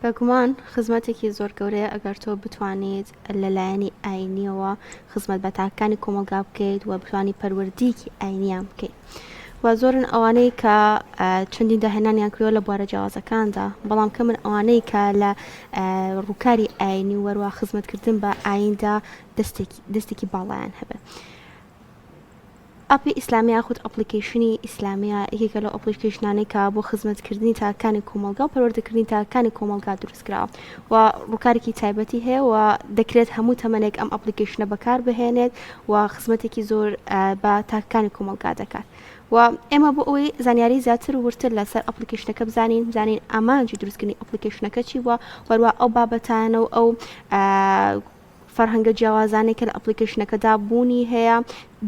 بێگومان خزمەتێکی زۆر گەورەیە ئەگەر تۆ بتوانیت لە لایەنی ئاینیەوە خزمەت بە تاکەکانی کۆمەڵگا بکەیت و بتوانی پەروەردەیەکی ئاینیان بکەیت و زۆرن ئەوانەی کە چەندین داهێنانیان کردوە لە بوارە جیاوازەکاندا بەڵام کەمن ئەوانەی کە لە ڕووکاری ئاینی و وەروا خزمەتکردن بە ئایندا دەستێکی دەستێکی باڵایان هەبێت. ئەپی ئیسلامی یاخود ئەپڵیکەیشنی ئیسلامیە یەکێکە لەو ئەپڵیکەیشنانەی کە بۆ خزمەتکردنی تاکەکانی کۆمەڵگا و پەروەردەکردنی تاکەکانی کۆمەڵگا دروستکراوە و ڕووکارێکی تایبەتی هەیە و دەکرێت هەموو تەمەنێک ئەم ئەپڵیکەیشنە بەکاربهێنێت و خزمەتێکی زۆر بە تاکەکانی کۆمەڵگا دەکات و ئێمە بۆ ئەوەی زانیاری زیاتر و وردتر لەسەر ئەپڵیکەیشنەکە بزانین بزانین ئامانجی دروستکردنی ئەپڵیکەیشنەکە چی بووە وەروە ئەو بابەتانە و ئەو فەرهەنگە جیاوازانەی کە لە ئەپڵیکەیشنەکەدا بوونی هەیە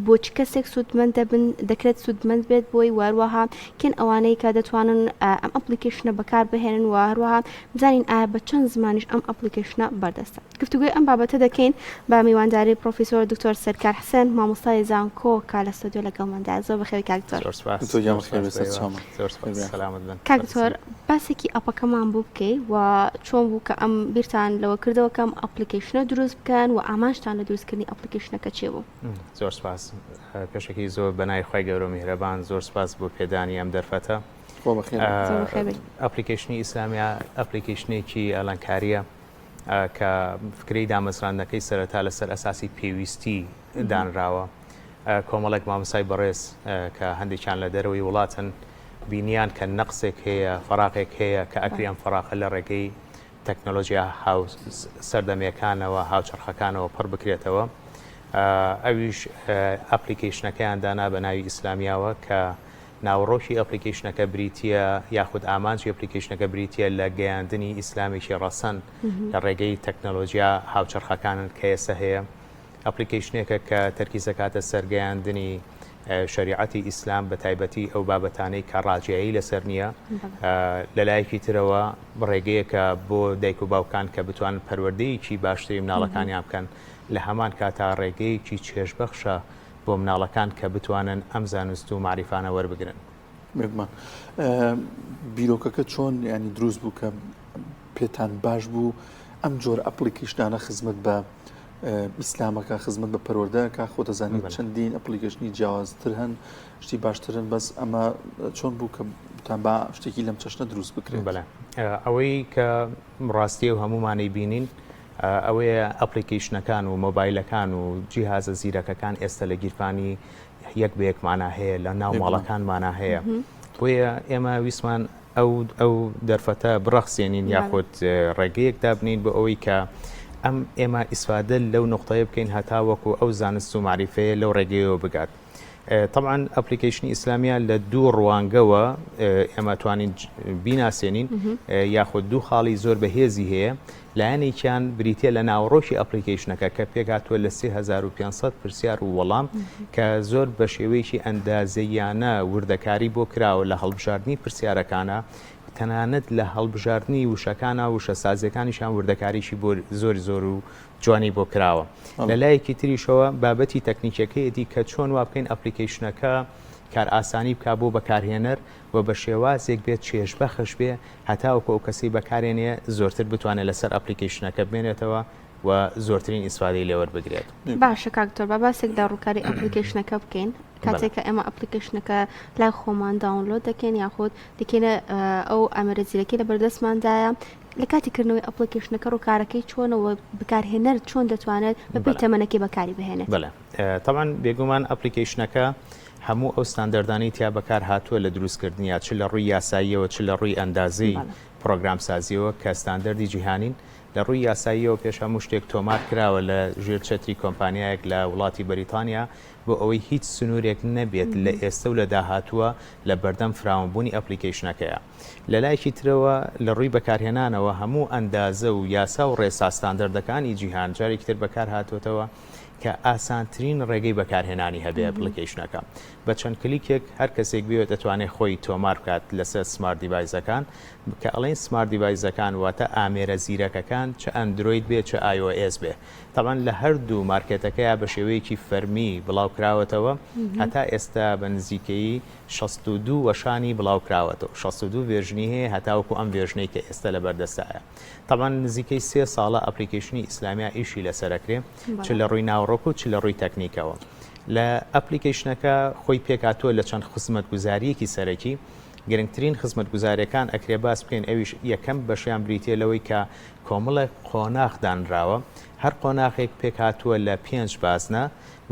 بۆ چ کەسێک سوودمەند دەبن دەکرێت سوودمەند بێت بۆی و هەروەها کێن ئەوانەی کە دەتوانن ئەم ئەپڵیکەیشنە بەکاربهێنن و هەروەها بزانین ئایا بە چەند زمانیش ئەم ئەپڵیکەیشنە بەردەستە. گفتوگۆی ئەم بابەتە دەکەین بە میوانداری پڕۆفیسۆر دکتۆر سەرکار حسێن مامۆستای زانکۆ کە لە ستۆدیۆ لەگەڵماندایە. زۆر بەخێربێی کاک دکتۆر. زۆر سپاس. دکتۆر گیان زۆر بەخێر سپاس بێی بۆ ئێوە. سەرچاومان. زۆر سپاس. خێر بێ. سەلامەت بن. کاک بەڕێزم. دکتۆر باسێکی ئەپەکەمان بۆ بکەی و چۆن بوو کە ئەم بیرتان لەوە کردەوە کە ئەم ئەپڵیکەیشنە دروست بکەن و ئامانجتان لە دروستکردنی ئەپڵیکەیشنەکە چی بوو؟ زۆر سپاس. پێشەکی زۆر بە ناوی خوای گەورە و میهرەبان زۆر سپاس بۆ پێدانی ئەم دەرفەتە. خوا بەخێر بێت. زۆر بەخێر بێی. ئەپڵیکەیشنی ئیسلامیا ئەپڵیکەیشنێکی ئالانکارییە کە فکرەی دامەزراندنەکەی سەرەتا لەسەر ئەساسی پێویستی دانراوە. کۆمەڵێک مامۆستای بەڕێز کە هەندێکیان لە دەرەوەی وڵاتن بینیان کە نەقسێک هەیە، فەراغێک هەیە کە ئەکرێ ئەم فەراغە لە ڕێگەی تەکنۆلۆژیا هاو سەردەمیەکانەوە، هاوچەرخەکانەوە پڕ بکرێتەوە. ئەویش ئەپلیکەیشنەکەیان دانا بە ناوی ئیسلامیاوە کە ناوەڕۆکی ئەپلیکەیشنەکە بریتییە یاخود ئامانجی ئەپلیکەیشنەکە بریتییە لە گەیاندنی ئیسلامێکی ڕەسەن لە ڕێگەی تەکنەلۆژیا هاوچەرخەکانن کە ئێستا هەیە. ئەپلیکەیشنێکە کە تەرکیز دەکاتە سەر گەیاندنی شەریعەتی ئیسلام بە تایبەتی ئەو بابەتانەی کە ڕاجیایی لەسەر نییە. لە لایەکی ترەوە ڕێگەیەکە بۆ دایک و باوکان کە بتوانن پەروەردەیەکی باشتری مناڵەکانیان بکەن، لە هەمان کاتا ڕێگەیەکی چێژبەخشە بۆ مناڵەکان کە بتوانن ئەم زانست و مەعریفانە وەربگرن. بێگومان بیرۆکەکە چۆن ینی دروست بوو کە پێتان باش بوو ئەم جۆرە ئەپلیکیشنانە خزمەت بە ئیسلامەکە خزمەت بە پەروەردەکە خۆ دەزانیت چەندین ئەپلیکیشنی جیاوازتر هەن شتی باشترن بەس ئەمە چۆن بوو کە بتان با شتێکی لەم چەشنە دروست بکرێت؟ بەڵێ ئەوەی کە ڕاستیە و هەمومانی بینین ئەوەیە ئەپلیکیشنەکان و مۆبایلەکان و جیهازە زیرەکەکان ئێستا لە گیرفانی یەک بە یەکمانە هەیە لە ناو ماڵەکانمانە هەیە بۆیە ئێمە ویستمان ئەو ئەو دەرفەتە بڕەخسێنین یاخود ڕێگەیەک دابنین بۆ ئەوەی کە ئەم ئێمە ئیسفادە لەو نقطەیە بکەین هەتاوەکو ئەو زانست و مەعریفەیە لەو ڕێگەیەوە بگات. طبعا ئەپلیکەیشنی ئیسلامیە لە دوو ڕوانگەوە ئێمە توانین بیناسێنین یاخود دوو خاڵی زۆر بەهێزی هەیە لایەنێکیان بریتیە لە ناوەڕۆکی ئەپلیکەیشنەکە کە پێکهاتووە لە 3500 پرسیار و وەڵام کە زۆر بە شێوەیەکی ئەندازەییانە وردەکاری بۆ کراوە لە هەڵبژاردنی پرسیارەکانە تەنانەت لە هەڵبژاردنی وشەکانە وشەسازیەکانیشیان وردەکاریی بۆ زۆر زۆر و جوانی بۆ کراوە. لە لایەکی تریشەوە بابەتی تەکنیکیەکەیەتی کە چۆن وا بکەین ئەپلیکەیشنەکە کارئاسانی بکا بۆ بەکارهێنەر و بە شێوازێک بێت چێژبەخش بێ هەتاوەکو ئەو کەسەی بەکارێنێ زۆرتر بتوانێت لەسەر ئەپلیکەیشنەکە بمێنێتەوە و زۆرترین ئیسفادەی لێوەربگرێت. باشە کاک دکتۆر با باسێک لە ڕووکاری ئەپلیکەیشنەکە بکەین کاتێک کە ئێمە ئەپلیکەیشنەکە لای خۆمان داونلۆد دەکەین یاخود دەکەینە ئەو ئامێرە زیرەکی لە بەردەستماندایە لە کاتی کردنەوەی ئەپلیکەیشنەکە ڕووکارەکەی چۆنە و بەکارهێنەر چۆن دەتوانێت بەپێی تەمەنەکەی بەکاری بهێنێت؟ بەڵێ تەبعەن بێگومان ئەپلیکەیشنەکە هەموو ئەو ستاندەردانەی تیا بەکار هاتووە لە دروستکردنیا چ لە ڕووی یاساییەوە چ لە ڕووی ئەندازەی پڕۆگرامسازیەوە کە ستاندەردی جیهانین لە ڕووی یاساییەوە پێش هەموو شتێک تۆمار کراوە لە ژێر چەتری کۆمپانیایەک لە وڵاتی بەریتانیا بۆ ئەوەی هیچ سنوورێک نەبێت لە ئێستە و لە داهاتووە لە بەردەم فراوانبوونی ئەپلیکەیشنەکەیا. لە لایەکی ترەوە لە ڕووی بەکارهێنانەوە هەموو ئەندازە و یاسا و ڕێسا ستاندەردەکانی جیهان جارێکی تر بەکار هاتووەتەوە. کە ئاسانترین ڕێگەی بەکارهێنانی هەبێ application ەکە. بە چەند کلیکێک هەر کەسێک بێت ئەتوانێت خۆی تۆمار بکات لەسەر smart device ەکان. کە ئەڵێین smart device ەکان واتە ئامێرە زیرەکەکان چ ئەندرۆید بێ چ iOS بێ. تەبعەن لە هەردوو مارکێتەکەیا بە شێوەیەکی فەرمی بڵاو کراوەتەوە. هەتا ئێستا بە نزیکەیی 62 وەشانی بڵاو کراوەتەوە. 62 version ی هەیە هەتاوەکو ئەم version ەی کە ئێستا لەبەردەستایە. تەبعەن نزیکەی سێ ساڵە application ی ئیسلامیا ئیشی لەسەر ئەکرێ چ لە ڕووی ناوەڕۆک و چ لە ڕووی تەکنیکەوە. لە application ەکە خۆی پێکهاتووە لە چەند خزمەتگوزارییەکی سەرەکی، گرنگترین خزمەتگوزارییەکان ئەکرێ باس بکەین ئەویش یەکەم بەشیان بریتییە لەوەی کە کۆمەڵێک قۆناغ دانراوە، هەر قۆناغێک پێکهاتووە لە پێنج بازنە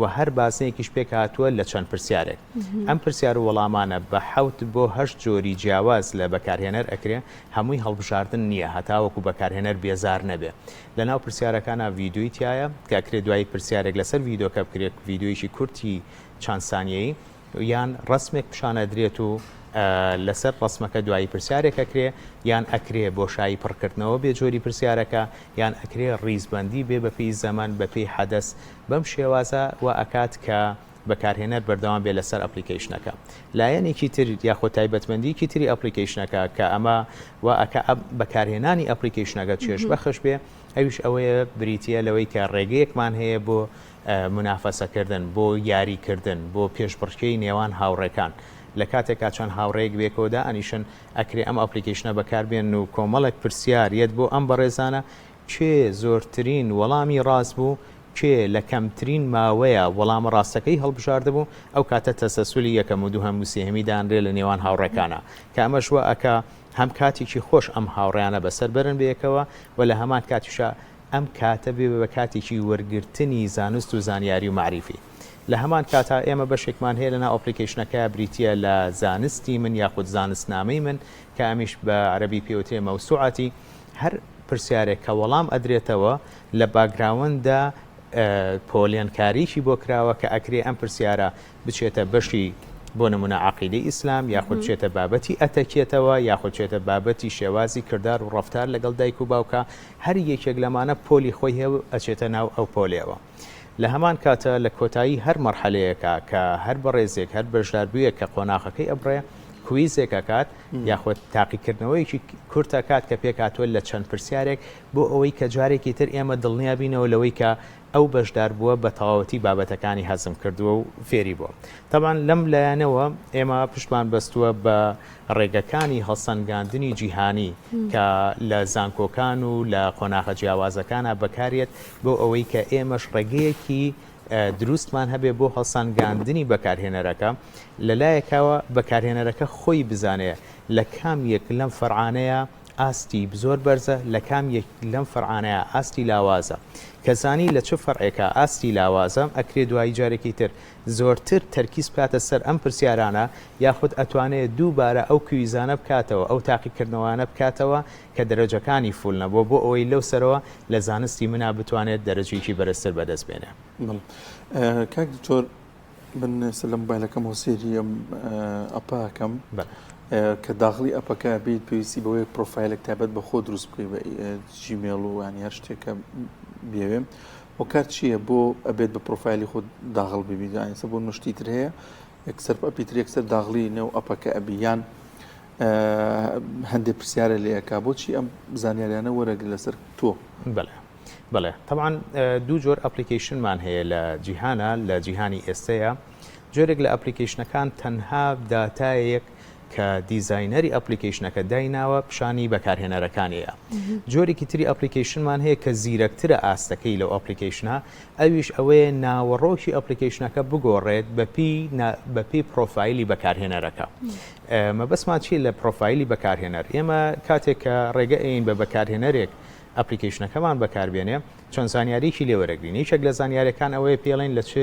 و هەر بازنەیەکیش پێکهاتووە لە چەند پرسیارێک. ئەم پرسیار و وەڵامانە بە حەوت بۆ هەشت جۆری جیاواز لە بەکارهێنەر ئەکرێ، هەمووی هەڵبژاردن نییە هەتاوەکو بەکارهێنەر بێزار نەبێ. لەناو پرسیارەکانا ڤیدیۆی تیایە کە ئەکرێ دوایی پرسیارێک لەسەر ڤیدۆکە بکرێت ڤیدیۆیەکی کورتی چەند سانیەیی یان ڕەسمێک پیشان ئەدرێت و لەسەر ڕەسمەکە دوایی پرسیارێک ئەکرێ یان ئەکرێ بۆشایی پڕکردنەوە بێ جۆری پرسیارەکە یان ئەکرێ ڕیزبەندی بێ بەپێی زەمەن بەپێی حەدەس بەم شێوازە وا ئەکات کە بەکارهێنەر بەردەوام بێت لەسەر application ەکە. لایەنێکی تر یاخود تایبەتمەندییەکی تری application ەکە کە ئەمە وا ئەکا بەکارهێنانی application ەکە چێژبەخش بێ ئەویش ئەوەیە بریتییە لەوەی کە ڕێگەیەکمان هەیە بۆ مونافەسەکردن، بۆ یاریکردن، بۆ پێشبڕکێی نێوان هاوڕێکان. لە کاتێکا چەند هاوڕێیەک بەیەکەوە دائەنیشن ئەکرێ ئەم application ە بەکاربێنن و کۆمەڵێک پرسیار یەت بۆ ئەم بەڕێزانە کێ زۆرترین وەڵامی ڕاست بوو، کێ لە کەمترین ماوەیا وەڵامە ڕاستەکەی هەڵبژاردبوو، ئەو کاتە تەسەسولی یەکەم و دووهەم و سێهەمی دانرێ لە نێوان هاوڕێکانا، کە ئەمەش وا ئەکا هەم کاتێکی خۆش ئەم هاوڕێیانە بەسەر بەرن بەیەکەوە و لە هەمان کاتیشا ئەم کاتە بێ بە کاتێکی وەرگرتنی زانست و زانیاری و مەعریفی. لە هەمان کاتا ئێمە بەشێکمان هەیە لەناو application ەکەیا بریتییە لە زانستی من یاخود زانستنامەی من کە ئەمیش بە عەرەبی پێوترێ مەوسوعەتی، هەر پرسیارێک کە وەڵام ئەدرێتەوە لە background دا پۆلێنکاریی بۆ کراوە کە ئەکرێ ئەم پرسیارە بچێتە بەشی بۆ نمونە عەقیدەی ئیسلام یاخود بچێتە بابەتی ئەتەکێتەوە یاخود بچێتە بابەتی شێوازی کردار و ڕەفتار لەگەڵ دایک و باوکا هەر یەکێک لەمانە پۆلی خۆی هەیە و ئەچێتە ناو ئەو پۆلەوە. لە هەمان کاتا لە کۆتایی هەر مەرحەلەیەکا کە هەر بەڕێزێک هەر بەشداربوویەک کە قۆناغەکەی ئەبڕێ quiz ێک ئەکات یاخود تاقیکردنەوەیەکی کورت ئەکات کە پێکهاتووە لە چەند پرسیارێک بۆ ئەوەی کە جارێکی تر ئێمە دڵنیا بینەوە لەوەی کە ئەو بەشداربووە بە تەواوەتی بابەتەکانی هەزم کردووە و فێری بووە. تەبعەن لەم لایەنەوە ئێمە پشتمان بەستووە بە ڕێگەکانی هەڵسەنگاندنی جیهانی کە لە زانکۆکان و لە قۆناغە جیاوازەکانا بەکاریەت بۆ ئەوەی کە ئێمەش ڕێگەیەکی دروستمان هەبێ بۆ هەڵسەنگاندنی بەکارهێنەرەکە، لە لایەکەوە بەکارهێنەرەکە خۆی بزانێ لە کام یەک لەم فەرعانەیا ئاستی زۆر بەرزە، لە کام یەک لەم فەرعانەیا ئاستی لاوازە. کە زانی لە چ فەرعێکا ئاستی لاوازە، ئەکرێ دوایی جارێکی تر زۆرتر تەرکیز بکاتە سەر ئەم پرسیارانە، یاخود ئەتوانێ دووبارە ئەو quiz انە بکاتەوە، ئەو تاقیکردنەوانە بکاتەوە کە دەرەجەکانی full نەبووە، بۆ ئەوەی لەو سەرەوە لە زانستی منا بتوانێت دەرەجەیەکی بەرزتر بەدەست بێنێ. بەڵێ کاک دکتۆر من ئێستا لە مۆبایلەکەمەوە سەیری ئەم ئەپە ئەکەم کە داخڵی ئەپەکە بیت پێویستی بەوەیە پرۆفایلێک تایبەت بە خۆ دروست بکەی بە جیمێڵ و ینی هەر شتێک کە بێوێ هۆکار چییە بۆ ئەبێت بە پرۆفایلی خۆت داخڵ ببیت ئێستا بۆ نشتی تر هەیە یەکسەر ئەپی تر یەکسەر داخڵی نێو ئەپەکە ئەبی یان هەندێک پرسیارە لێەکە بۆچی ئەم زانیاریانە وەرەگرێت لەسەر تۆ؟ بەڵێ بەڵێ تەبعەن دوو جۆر application مان هەیە لە جیهانە لە جیهانی ئێستەیە جۆرێک لە application ەکان تەنها داتایەک کە دیزاینەری application ەکە دایناوە پیشانی بەکارهێنەرەکانیە جۆرێکی تری application مان هەیە کە زیرەکترە ئاستەکەی لەو application ە ئەویش ئەوەیە ناوەڕۆکی application ەکە بگۆڕێت بەپی بەپی پرۆفایلی بەکارهێنەرەکە مەبەستمان چی لە پرۆفایلی بەکارهێنەر ئێمە کاتێک کە ڕێگە ئەین بە بەکارهێنەرێک application ەکەمان بەکاربێنێ چەند زانیاریی لێ وەرەگرین یەکێک لە زانیاریەکان ئەوەیە پێڵێن لە چ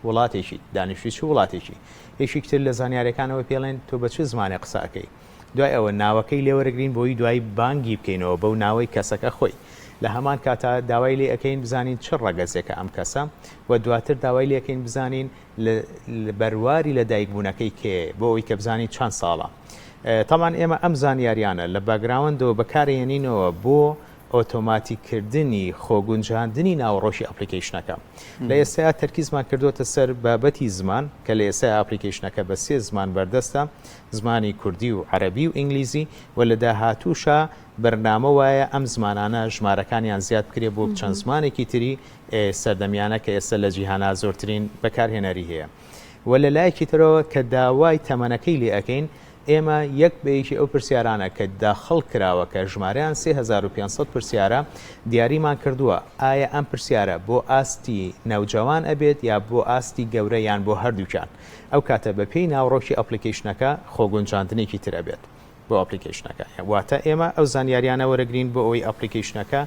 وڵاتێکی دانیشتوی چ وڵاتێکی یەکێکی تر لە زانیاریەکان ئەوەیە پێڵێن تۆ بە چ زمانێک قسە ئەکەی دوای ئەوە ناوەکەی لێ وەرەگرین بۆی دوای بانگی بکەینەوە بەو ناوەی کەسەکە خۆی لە هەمان کاتا داوای لێ ئەکەین بزانین چ ڕەگەزێکە ئەم کەسە و دواتر داوای لێ ئەکەین بزانین لە بەرواری لە دایک بوونەکەی کێ بۆ ئەوەی کە بزانین چەند ساڵە تەبعەن ئێمە ئەم زانیاریانە لە background ەوە بەکارێنینەوە بۆ. ئۆتۆماتیککردنی خۆگونجاندنی ناوەڕۆکی application ەکە. لە ئێستایا تەرکیزمان کردۆتە سەر بابەتی زمان کە لە ئێستایا application ەکە بە سێ زمان بەردەستە، زمانی کوردی و عەرەبی و ئینگلیزی و لە داهاتووشا بەرنامە وایە ئەم زمانانە ژمارەکانیان زیاد بکرێ بۆ چەند زمانێکی تری سەردەمیانە کە ئێستا لە جیهانا زۆرترین بەکارهێنەری هەیە. و لە لایەکی ترەوە کە داوای تەمەنەکەی لێ ئەکەین ئێمە یەک بە یەکی ئەو پرسیارانە کە داخڵ کراوە کە ژمارەیان 3500 پرسیارە دیاریمان کردووە ئایا ئەم پرسیارە بۆ ئاستی نەوجەوان ئەبێت یا بۆ ئاستی گەورە یان بۆ هەردووکیان ئەو کاتە بە پێی ناوەڕۆکی application ەکە خۆگونجاندنێکی تر ئەبێت بۆ application ەکە واتە ئێمە ئەو زانیاریانە وەرەگرین بۆ ئەوەی application ەکە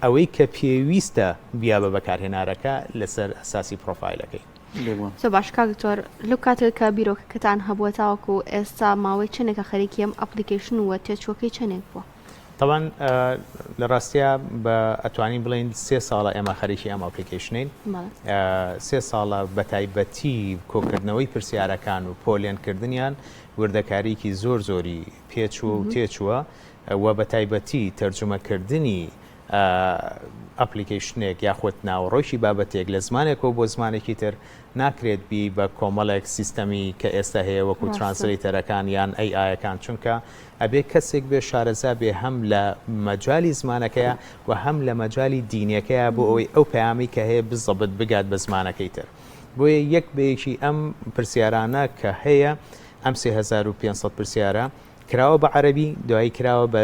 ئەوەی کە پێویستە بیا بە بەکارهێنارەکە لەسەر ئەساسی پرۆفایلەکەی. بێگومان. زۆر باش کاک دکتۆر لەو کاتەوەی کە بیرۆکەکەتان هەبووە تاوەکو ئێستا ماوەی چەندێکە خەریکی ئەم application و تێچووەکەی چەندێک بووە؟ تەبعەن لە ڕاستیا بە ئەتوانین بڵێین سێ ساڵە ئێمە خەریکی ئەم application ەین سێ ساڵە بە تایبەتی کۆکردنەوەی پرسیارەکان و پۆلێنکردنیان وردەکاریکی زۆر زۆری پێچووە و تێچووە و بە تایبەتی تەرجومەکردنی application ێک یاخود ناوەڕۆکی بابەتێک لە زمانێکەوە بۆ زمانێکی تر ناکرێت بی بە کۆمەڵێک سیستەمی کە ئێستا هەیە وەکو translator ەکان یان AI ەکان چونکە ئەبێ کەسێک بێ شارەزا بێ هەم لە مەجالی زمانەکەیە و هەم لە مەجالی دینەکەیە بۆ ئەوەی ئەو پەیامی کە هەیە بزەبت بگات بە زمانەکەی تر بۆیە یەک بە یەکی ئەم پرسیارانە کە هەیە ئەم 3500 پرسیارە کراوە بە عەرەبی دوایی کراوە بە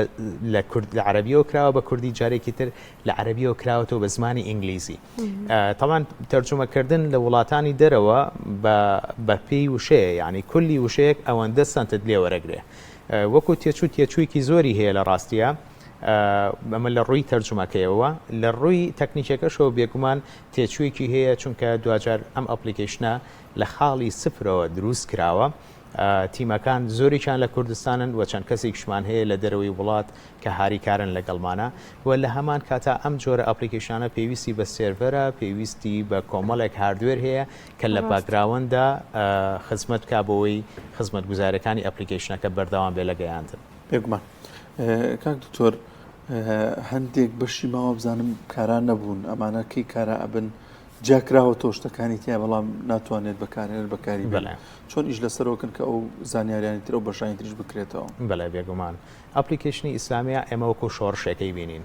لە کورد لە عەرەبیەوە کراوە بە کوردی جارێکی تر لە عەرەبیەوە کراوەتەوە بە زمانی ئینگلیزی تەبعەن تەرجومەکردن لە وڵاتانی دەرەوە بە بە پێی وشەیە یعنی کولی وشەیەک ئەوەندە سەنتت لێ وەرەگرێ وەکو تێچوو تێچوویەکی زۆری هەیە لە ڕاستیە ئەمە لە ڕووی تەرجومەکەیەوە لە ڕووی تەکنیکەکەشەوە بێگومان تێچوویەکی هەیە چونکە دواجار ئەم application ە لە خاڵی سفرەوە دروست کراوە تیمەکان زۆرێکیان لە کوردستانن و چەند کەسێکیشمان هەیە لە دەرەوەی وڵات کە هاریکارن لەگەڵمانە و لە هەمان کاتا ئەم جۆرە application انە پێویستی بە server ە پێویستی بە کۆمەڵێک hardware هەیە کە لە background دا خزمەت بکا بۆی خزمەتگوزاریەکانی application ەکە بەردەوام بێ لە گەیاندن. بێگومان کاک دکتۆر هەندێک بەشی ماوە بزانم کارا نەبوون ئەمانە کەی کارا ئەبن جیاکراوەتەوە شتەکانی تیا بەڵام ناتوانێت بەکارهێنەر بەکاری بێنێت. چۆن ئیش لەسەرەوە کەن کە ئەو زانیاریانی تر ئەو بەشانی تریش بکرێتەوە؟ بەڵێ بێگومان application ی ئیسلامیا ئێمە وەکو شۆڕشێکەی بینین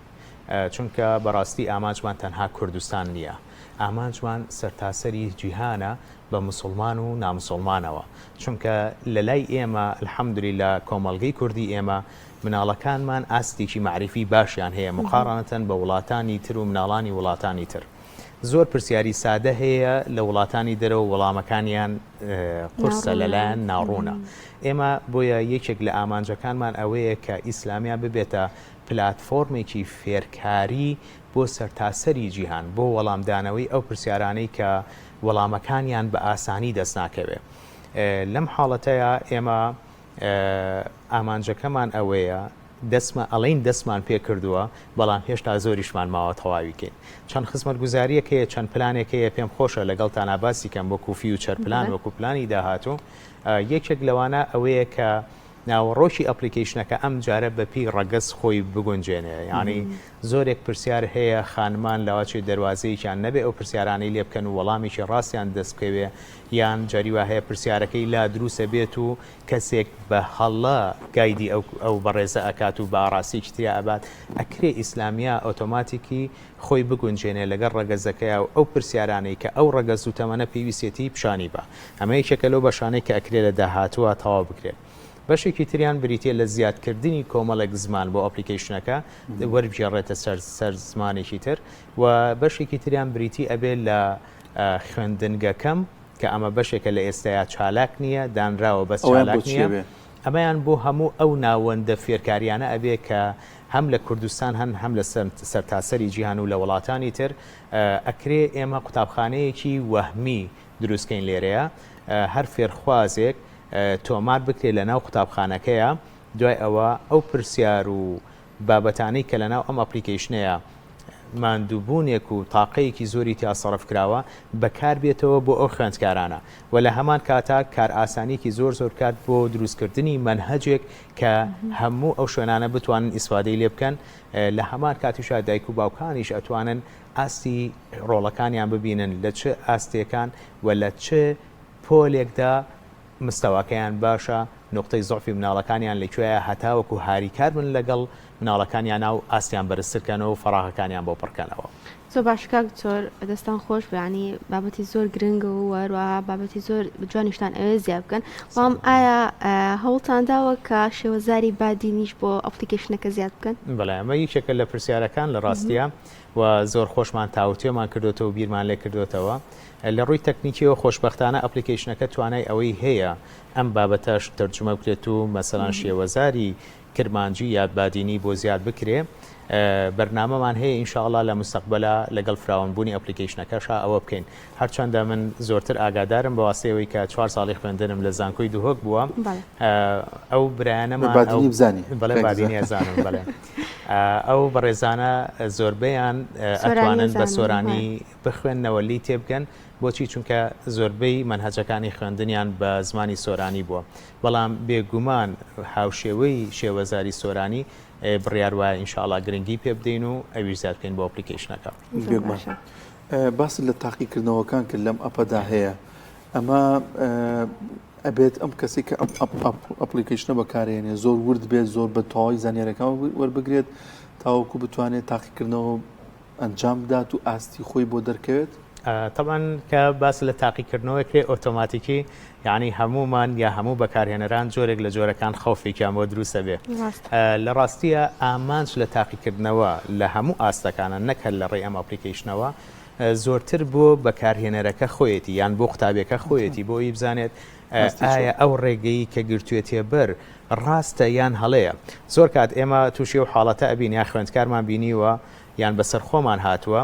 چونکە بەڕاستی ئامانجمان تەنها کوردستان نییە ئامانجمان سەرتاسەری جیهانە بە مسوڵمان و نامسوڵمانەوە چونکە لەلای ئێمە الحمدللە کۆمەڵگەی کوردی ئێمە مناڵەکانمان ئاستێکی مەعریفی باشیان هەیە مقارنەتەن بە وڵاتانی تر و مناڵانی وڵاتانی تر. زۆر پرسیاری سادە هەیە لە وڵاتانی دەرەوە وەڵامەکانیان قورسە لەلایەن ناڕوونە. ئێمە بۆیە یەکێک لە ئامانجەکانمان ئەوەیە کە ئیسلامیا ببێتە پلاتفۆرمێکی فێرکاری بۆ سەرتاسەری جیهان بۆ وەڵامدانەوەی ئەو پرسیارانەی کە وەڵامەکانیان بە ئاسانی دەست ناکەوێ. لەم حاڵەتەیا ئێمە ئامانجەکەمان ئەوەیە دەستمان ئەڵێین دەستمان پێ کردووە بەڵام هێشتا زۆریشمان ماوە تەواوی کەین چەند خزمەتگوزاریەک هەیە چەند پلانێک هەیە پێم خۆشە لەگەڵتانا باسی کەم وەکو future plan وەکو پلانی داهاتوو یەکێک لەوانە ئەوەیە کە ناوەڕۆکی application ەکە ئەم جارە بە پێی ڕەگەز خۆی بگونجێنێ یانی زۆرێک پرسیار هەیە خانمان لەواچێ دەروازەیەکیان نەبێ ئەو پرسیارانەی لێ بکەن و وەڵامێکی ڕاستیان دەست بکەوێ یان جاری وا هەیە پرسیارەکەی لا دروسە بێت و کەسێک بە هەڵە guide ی ئەو ئەو بەڕێزە ئەکات و بە ئاڕاستەیەکی تریا ئەبات ئەکرێ ئیسلامیا ئۆتۆماتیکی خۆی بگونجێنێ لەگەڵ ڕەگەزەکەیا و ئەو پرسیارانەی کە ئەو ڕەگەز و تەمەنە پێویستیەتی پیشانی با ئەمە یەکێکە لەو بەشانەی کە ئەکرێ لە داهاتووا تەواو بکرێت بەشێکی تریان بریتیە لە زیادکردنی کۆمەڵێک زمان بۆ application ەکە وەربگێڕێتە سەر سەر زمانێکی تر و بەشێکی تریان بریتی ئەبێ لە خوێندنگەکەم کە ئەمە بەشێکە لە ئێستایا چالاک نییە دانراوە بەس چالاک نییە ئەمەیان بۆ هەموو ئەو ناوەندە فێرکاریانە ئەبێ کە هەم لە کوردستان هەن هەم لە سەرتاسەری جیهان و لە وڵاتانی تر ئەکرێ ئێمە قوتابخانەیەکی وەهمی دروستکەین لێرەیە هەر فێرخوازێک تۆمار بکرێت لە ناو قوتابخانەکەیە دوای ئەوە ئەو پرسیار و بابەتانەی کە لە ناو ئەم application ەیە. ماندووبوونێک و تاقەیەکی زۆری تیا سەرف کراوە بەکار بێتەوە بۆ ئەو خوێندکارانە و لە هەمان کاتا کارئاسانیەکی زۆر زۆر بکات بۆ دروستکردنی مەنهەجێک کە هەموو ئەو شوێنانە بتوانن ئیسفادەی لێ بکەن لە هەمان کاتیشا دایک و باوکانیش ئەتوانن ئاستی ڕۆڵەکانیان ببینن لە چ ئاستێکان و لە چ پۆلێکدا مستەواکەیان باشە، نوقتەی زوعفی مناڵەکانیان لە کوێیە هەتاوەکو هاریکار بن لەگەڵ مناڵەکانیانا و ئاستیان بەرزتر کەنەوە و فەراغەکانیان بۆ پڕ کەنەوە. زۆر باشە کاک دکتۆر دەستان خۆش بێ یانی بابەتی زۆر گرنگە و هەروەها بابەتی زۆر جوانیشتان ئەوێ زیاد بکەن بەڵام ئایا هەوڵتان داوە کە شێوەزاری بادینیش بۆ application ەکە زیاد بکەن؟ بەڵێ ئەمە یەکێکە لە پرسیارەکان لە ڕاستیە و زۆر خۆشمان تاوتوێمان کردۆتەوە و بیرمان لێ کردۆتەوە لە ڕووی تەکنیکیەوە خۆشبەختانە application ەکە توانای ئەوەی هەیە ئەم بابەتەش تەرجومە بکرێت و مەسەلەن شێوەزاری کرمانجی یا بادینی بۆ زیاد بکرێ بەرنامەمان هەیە ان شاء اللە لە مستەقبەلا لەگەڵ فراوانبوونی application ەکەشا ئەوە بکەین هەرچەندە من زۆرتر ئاگادارم بە واسطەی ئەوەی کە چوار ساڵی خوێندنم لە زانکۆی دهۆک بووە ئەو برایانەمان بادینی بزانی بەڵێ بادینی ئەزانم بەڵێ ئەو بەڕێزانە زۆربەیان ئەتوانن بە سۆرانی بخوێننەوە لێی تێبگەن، بۆچی چونکە زۆربەی مەنهەجەکانی خوێندنیان بە زمانی سۆرانی بووە، بەڵام بێگومان هاوشێوەی شێوەزاری سۆرانی بڕیار وایە ان شاء اللە گرنگی پێ بدەین و ئەویش زیاد بکەین بۆ application ەکە. بێگومان باست لە تاقیکردنەوەکان کرد لەم app ەدا هەیە ئەمە ئەبێت ئەم کەسی کە ئەم application ە بەکارێنێ زۆر ورد بێت زۆر بە تەواوی زانیارەکان وەربگرێت تاوەکو بتوانێت تاقیکردنەوە ئەنجام بدات و ئاستی خۆی بۆ دەرکەوێت؟ تەبعەن کە باس لە تاقیکردنەوە کرێ ئۆتۆماتیکی یعنی هەموومان یا هەموو بەکارهێنەران جۆرێک لە جۆرەکان خەوفێکیان بۆ دروستە بێ لە ڕاستیە ئامانج لە تاقیکردنەوە لە هەموو ئاستەکانە نەک هەر لە ڕێی ئەم application ەوە زۆرتر بۆ بەکارهێنەرەکە خۆیەتی یان بۆ قوتابیەکە خۆیەتی بۆ ئەوی بزانێت ئایا ئەو ڕێگەی کە گرتوێتێ بەر ڕاستە یان هەڵەیە؟ زۆر کات ئێمە تووشی ئەو حاڵەتە ئەبین یا خوێندکارمان بینیوە یان بەسەر خۆمان هاتووە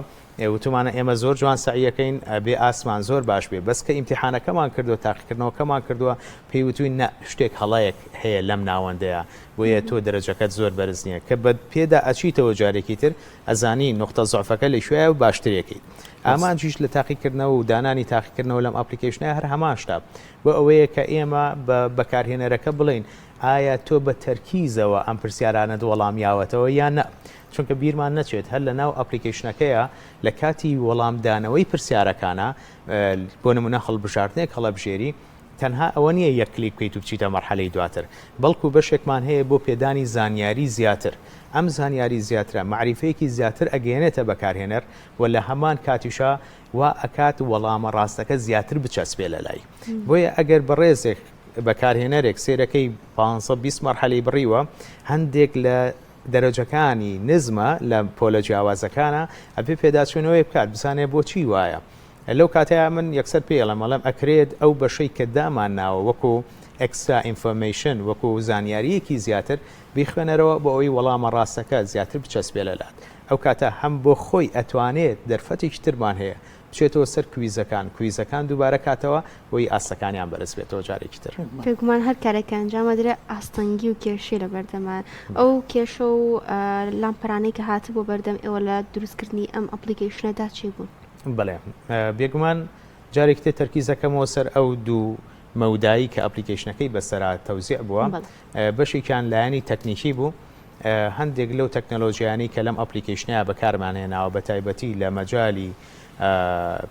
وتومانە ئێمە زۆر جوان سەعیەکەین ئەبێ ئاستمان زۆر باش بێ بەس کە ئیمتیحانەکەمان کردووە تاقیکردنەوەکەمان کردووە پێی وتوین نا شتێک هەڵەیەک هەیە لەم ناوەندەیە بۆیە تۆ دەرەجەکەت زۆر بەرز نییە کە بە پێدا ئەچیتەوە جارێکی تر ئەزانی نوقتە زعفەکە لە کوێیە و باشترێکەیت ئامانجیش لە تاقیکردنەوە و دانانی تاقیکردنەوە لەم application ە هەر هەمان شتە بۆ ئەوەیە کە ئێمە بە بەکارهێنەرەکە بڵێین ئایا تۆ بە تەرکیزەوە ئەم پرسیارانەت وەڵام یاوەتەوە یان نا؟ چونکە بیرمان نەچێت هەر لە ناو application ەکەیا لە کاتی وەڵامدانەوەی پرسیارەکانا بۆ نمونە هەڵبژاردنێک هەڵەبژێری تەنها ئەوە نییە یەک کلیک بکەیت و بچیتە مەرحەلەی دواتر بەڵکو بەشێکمان هەیە بۆ پێدانی زانیاری زیاتر ئەم زانیاری زیاترە مەعریفەیەکی زیاتر ئەگەیەنێتە بەکارهێنەر و لە هەمان کاتیشا وا ئەکات وەڵامە ڕاستەکە زیاتر بچەسپێ لەلای بۆیە ئەگەر بەڕێزێک بەکارهێنەرێک سەیرەکەی پانزە 20 مەرحەلەی بڕیوە هەندێک لە دەرەجەکانی نزمە لە پۆلە جیاوازەکانە ئەبێ پێداچوونەوەی بکات بزانێ بۆچی وایە لەو کاتەیا من یەکسەر پێی ئەڵێم ئەڵێم ئەکرێت ئەو بەشەی کە دامان ناوە وەکو extra information وەکو زانیارییەکی زیاتر بیخوێنەرەوە بۆ ئەوەی وەڵامە ڕاستەکە زیاتر بچەسپێ لەلات ئەو کاتە هەم بۆ خۆی ئەتوانێت دەرفەتێکی ترمان هەیە بچێتەوە سەر quiz ەکان quiz ەکان دووبارە کاتەوە بۆی ئاستەکانیان بەرز بێتەوە جارێکی تر. بێگومان هەر کارێک کە ئەنجام ئەدرێ ئاستەنگی و کێشەی لەبەردەمە ئەو کێشە و لامپەرانەی کە هاتبووە بەردەم ئێوە لە دروستکردنی ئەم application ەدا چی بوون؟ بەڵێ بێگومان جارێکی تر تەرکیز ئەکەمەوە سەر ئەو دوو مەودایی کە application ەکەی بەسەرا تەوزیع بووە بەشێکیان لایەنی تەکنیکی بوو هەندێک لەو تەکنەلۆژیانەی کە لەم application ەیە بەکارمان هێناوە بە تایبەتی لە مەجالی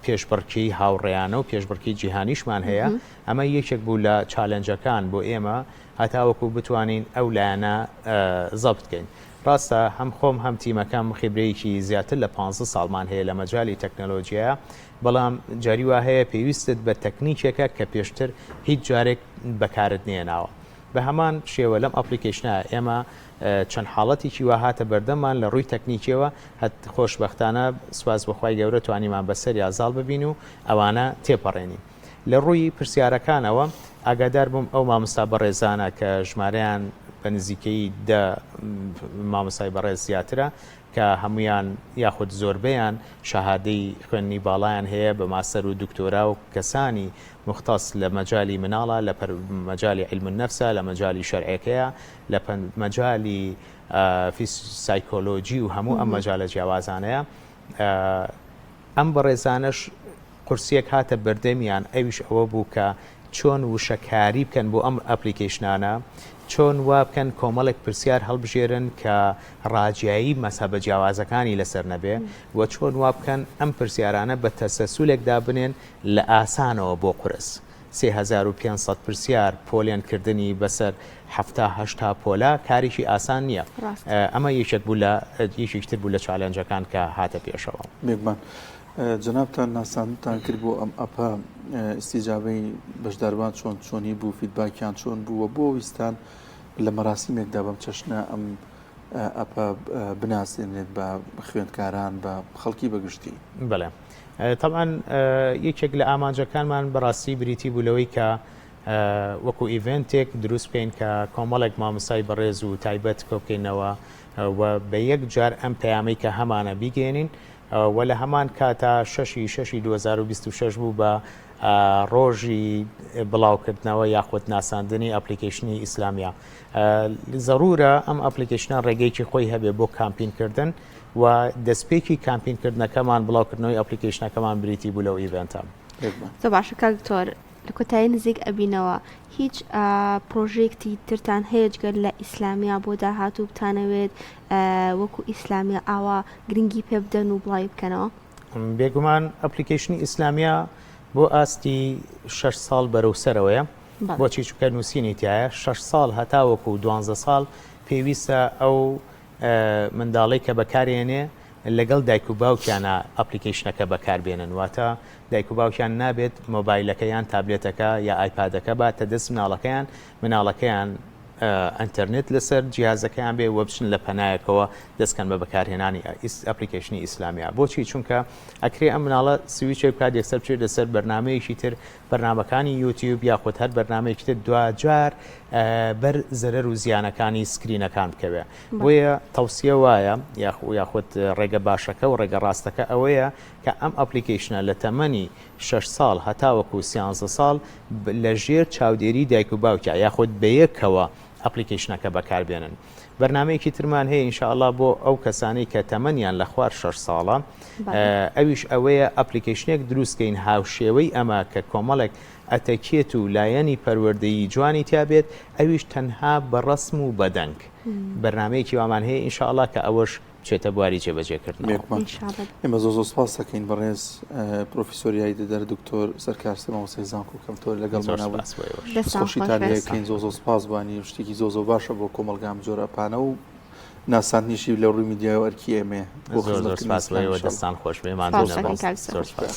پێشبڕکێی هاوڕێیانە و پێشبڕکێی جیهانیشمان هەیە ئەمە یەکێک بوو لە challenge ەکان بۆ ئێمە هەتاوەکو بتوانین ئەو لایەنە زەبت کەین ڕاستە هەم خۆم هەم تیمەکەم خیبرەیەکی زیاتر لە 15 ساڵمان هەیە لە مەجالی تەکنەلۆژیایە بەڵام جاری وا هەیە پێویستت بە تەکنیکێکە کە پێشتر هیچ جارێک بەکارت نێناوە بە هەمان شێوە لەم application ە ئێمە چەند حاڵەتێکی وا هاتە بەردەممان لە ڕووی تەکنیکیەوە هەت خۆشبەختانە سوپاس بۆ خوای گەورە توانیمان بەسەریا زاڵ ببین و ئەوانە تێپەڕێنین. لە ڕووی پرسیارەکانەوە ئاگادار بووم ئەو مامۆستا بەڕێزانە کە ژمارەیان بە نزیکەیی دە مامۆستای بەڕێز زیاترە کە هەموویان یاخود زۆربەیان شەهادەی خوێندنی باڵایان هەیە بە ماستەر و دکتۆرا و کەسانی مختص لە مەجالی مناڵە لە مەجالی علم النفسە لە مەجالی شەرعەکەیە لە مەجالی سایکۆلۆجی و هەموو ئەم مەجالە جیاوازانەیە. ئەم بەڕێزانەش قورسیەک هاتە بەردەمیان ئەویش ئەوە بوو کە چۆن وشەکاری بکەن بۆ ئەم ئەپلیکەیشنانە، چۆن وا بکەن کۆمەڵێک پرسیار هەڵبژێرن کە ڕاجیایی مەزهەبە جیاوازەکانی لەسەر نەبێ و چۆن وا بکەن ئەم پرسیارانە بە تەسەسولێک دابنێن لە ئاسانەوە بۆ قورس. 3500 پرسیار پۆلێن کردنی بەسەر 70 هەشتا پۆلا کارێکی ئاسان نییە. ئەمە یەکێک بوو لە یەکێکی تر بوو لە challenge ەکان کە هاتە پێشەوە. بێگومان. جەنابتان ناساندنتان کرد بۆ ئەم app ە ئیستیجابەی بەشداربوان چۆن چۆنی بوو feedback یان چۆن بوو و بۆ ویستان لە مەراسیمێکدا بەم چەشنە ئەم app ە بناسێنرێت بە خوێندکاران بە خەڵکی بەگشتی؟ بەڵێ تەبعەن یەکێک لە ئامانجەکانمان بەڕاستی بریتی بوو لەوەی کە وەکو event ێک دروست بکەین کە کۆمەڵێک مامۆستای بەڕێز و تایبەت کۆبکەینەوە و بە یەک جار ئەم پەیامەی کە هەمانە بیگەێنین و لە هەمان کاتا شەشی شەشی 2026 بوو بە ڕۆژی بڵاوکردنەوە یاخود ناساندنی ئەپلیکیشنی ئیسلامیا زەرورە ئەم ئەپلیکیشنە ڕێگەیەکی خۆی هەبێ بۆ کامپینکردن و دەستپێکی کامپینکردنەکەمان بڵاوکردنەوەی ئەپلیکیشنەکەمان بریتی بوو لەو event ە. زۆر باشە کاک دکتۆر لە کۆتایی نزیک ئەبینەوە هیچ پرۆژێکتی ترتان هەیە جگەر لە ئیسلامیا بۆ داهاتوو بتانەوێت وەکو ئیسلامیا ئاوا گرنگی پێ بدەن و بڵاوی بکەنەوە؟ بێگومان ئەپلیکەیشنی ئیسلامیا بۆ ئاستی شەش ساڵ بەرەو سەرەوەیە بۆچی چونکە نووسینی تایە شەش ساڵ هەتاوەکو دوانزە ساڵ پێویستە ئەو منداڵەی کە بەکارێنێ لەگەڵ دایک و باوکیانە ئەپلیکەیشنەکە بەکاربێنن واتە دایک و باوکیان نابێت مۆبایلەکە یان تابلێتەکە یا ئایپادەکە باتە دەست مناڵەکەیان مناڵەکەیان ئەتەرنێت لەسەر جیازەکەیان بێ وە بچن لە پەنایەکەوە دەستکەن بە بەکارهێنانی ئەپلیکەیشنی ئیسلامیا بۆچی چونکە ئەکرێ ئەم مناڵە سویچێک بکات یەکسەر بچێت لەسەر بەرنمەیەکی تر بەرنامەکانی یوتیوب یاخود هەر بەرنمەیەکی تر دواجار بەر زەرەر و زیانەکانی screen ەکان بکەوێ بۆیە تەوسیە وایە یاخود ڕێگە باشەکە و ڕێگە ڕاستەکە ئەوەیە کە ئەم ئەپلیکەیشنە لە تەمەنی شەش ساڵ هەتاوەکو سیانزە ساڵ لە ژێر چاودێری دایک و باوکیا یاخود بەیەکەوە ئەپلیکەیشنەکە بەکاربێنن. بەرنامەیەکی ترمان هەیە ان شاء اللە بۆ ئەو کەسانەی کە تەمەنیان لە خوار شەش ساڵە ئەویش ئەوەیە ئەپلیکەیشنێک دروست کەین هاوشێوەی ئەمە کە کۆمەڵێک ئەتەکێت و لایەنی پەروەردەیی جوانی تیا بێت ئەویش تەنها بە ڕەسم و بە دەنگ بەرنامەیەکی وامان هەیە ان شاء اللە کە ئەوەش بچێتە بواری جێبەجێکردنەوە. بێگومان ئێمە زۆر زۆر سپاس دەکەین بەڕێز پرۆفیسۆر یاریدەدەر دکتۆر سەرکار سێ مامۆستای زانکۆ کەمتۆر لەگەڵمان زۆر بوون سپاس بۆ ئێوەش. دەستان خۆشیتان خۆش بێت. لێکەین زۆر زۆر سپاس بانی شتێکی زۆر زۆر باشە بۆ کۆمەڵگا ئەم جۆرە app انە و ناساندنیشی لە ڕووی میدیایەوە ئەرکی ئێمەیە بۆ زۆر زۆر خزمەتکردنی سپاس بۆ ئیسلام ئێوە ئینشاڵڵا. دەستان خۆش بێ ماندوو سپاس نەبن دەکەین کاک زۆر سەرکار. سپاس.